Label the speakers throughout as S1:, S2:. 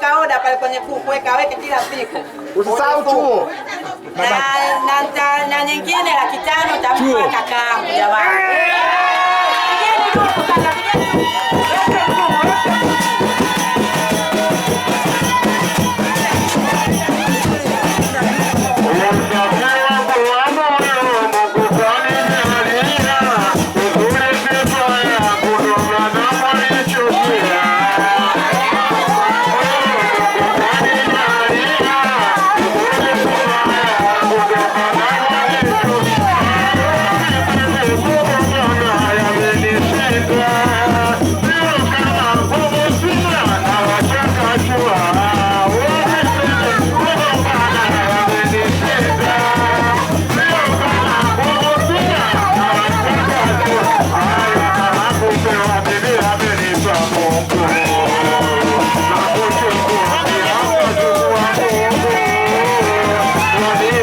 S1: Weka oda pale kwenye kuku, weka weke kila siku.
S2: Usisahau chuo.
S1: Na nyingine 500,000 nitampa kakaangu jamani. Pigeni dufu kaka, pigeni dufu.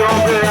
S2: Mungu.